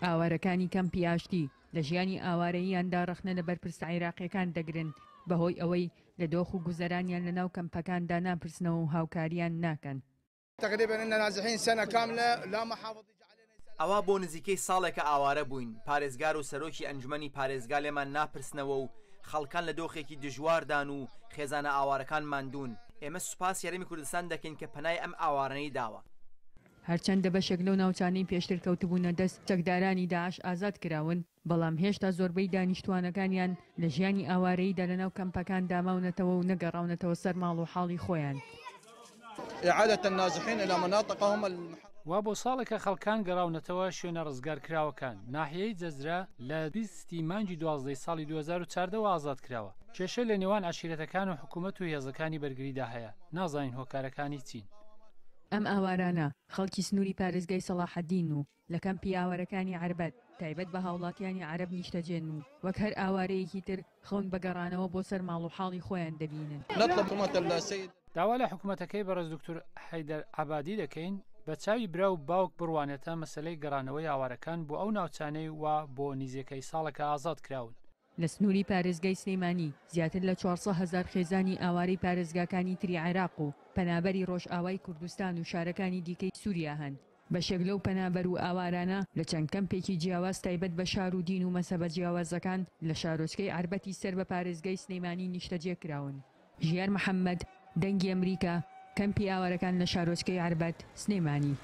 ئاوارەکانی کەمپی ئاشتی لە ژیانی ئاوارەییاندا ڕەخنە لە بەرپرسە عێراقییەکان دەگرن بەهۆی ئەوەی لە دۆخ و گوزەرانیان لەناو کەمپەکاندا ناپرسنەوە و هاوکارییان ناکەن. ئەوا بۆ نزیکەی ساڵێکە ئاوارە بووین، پارێزگار و سەرۆکی ئەنجومەنی پارێزگا لێمان ناپرسنەوە و خەڵکان لە دۆخێکی دژواردان و خێزانە ئاوارەکان ماندوون، ئێمە سوپاسی هەرێمی کوردستان دەکەین کە پەنای ئەم ئاوارانەی داوە. هەرچەندە بەشێک لەو ناوچانەی پێشتر کەوتبوونە دەست چەکدارانی داعش ئازاد کراون، بەڵام هێشتا زۆربەی دانیشتووانەکانیان لە ژیانی ئاوارەییدا لەناو کەمپەکاندا ماونەتەوە و نەگەڕاونەتەوە سەر ماڵ و حاڵی خۆیان. وا بۆ ساڵێکە خەڵکان گەڕاونەتەوە شوێنە ڕزگارکراوەکان، ناحیەی جەزرە لە 20 ی مانگی 12 ی ساڵی 2014 وە ئازادکراوە، کێشە لە نێوان عەشیرەتەکان و حکومەت و هێزەکانی بەرگریدا هەیە، نازانین هۆکارەکانی چین. ئەم ئاوارانە خەڵکی سنووری پارێزگای سەڵاحەدین و لە کەمپی ئاوارەکانی عەربەت تایبەت بە هاوڵاتیانی عەرەب نیشتەجێن و وەک هەر ئاوارەیەکی تر خەون بە گەڕانەوە بۆ سەر ماڵ و حاڵی خۆیان دەبینن. داوا لە حکومەتەکەی بەڕێز دوکتور حەیدەر عەبادی دەکەین بە چاوی برا و باوک بڕوانێتە مەسەلەی گەڕانەوەی ئاوارەکان بۆ ئەو ناوچانەی وا بۆ نیزێکەی ساڵێکە ئازاد کراون. لە سنووری پارێزگای سلێمانی زیاتر لە 400,000 خێزانی ئاوارەی پارێزگاکانی تری عێراق و پەنابەری ڕۆژئاوای کوردستان و شارەکانی دیکەی سووریا هەن. بەشێک لەو پەنابەر و ئاوارانە لە چەند کەمپێکی جیاواز تایبەت بە شار و دین و مەزهەبە جیاوازەکان لە شارۆچکەی عەربەتی سەر بە پارێزگای سلێمانی نیشتەجێ کراون. ژیار محەمەد، دەنگی ئەمریکا، کەمپی ئاوارەکان لە شارۆچکەی عەربەت، سلێمانی.